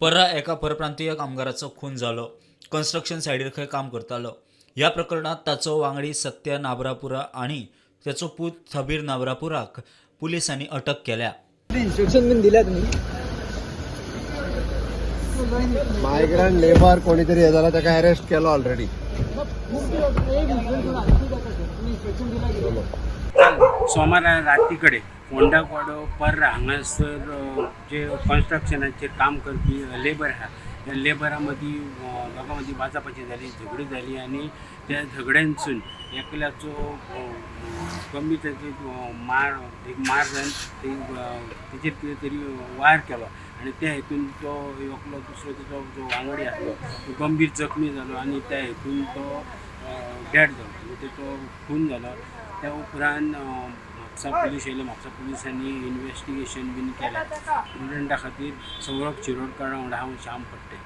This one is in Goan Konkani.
पर्रा एका परप्रांतीय कामगाराचो खून जालो. कन्स्ट्रक्शन सायडीर खंय काम करतालो. ह्या प्रकरणांत ताचो वांगडी सत्या नाबरापुरा आनी ताचो पूत थबीर नाबरापुराक पुलिसांनी अटक केल्या. इन्स्ट्रक्शन बीन दिल्या तुम्ही? मायग्रंट लेबर कोणीतरी हे जाला, ताका अरेस्ट केलो ऑलरेडी. सोमारा राती कडेन फोंडा वाडो पर्रा हांगासर जे कन्स्ट्रक्शनाचेर काम करपी लेबर आहा, त्या लेबरा मदीं दोगां मदीं बाचाबाची जाली, झगडी जाली आनी त्या झगड्यांसून एकल्याचो गंभीर ताचेर मार एक मार जावन तेचेर कितें तरी वार केलो आनी त्या हेतून तो एकलो दुसरो तेचो जो वांगडी आसलो तो गंभीर जखमी जालो आनी त्या हेतून तो डेड जालो आनी तेचो खून जालो. त्या उपरांत म्हापसा पुलीस येयले. म्हापसा पुलिसांनी इन्वेस्टिगेशन बीन केलें. स्टुडंटा खातीर सौरभ शिरोडकर वांगडा हांव श्याम फडटे.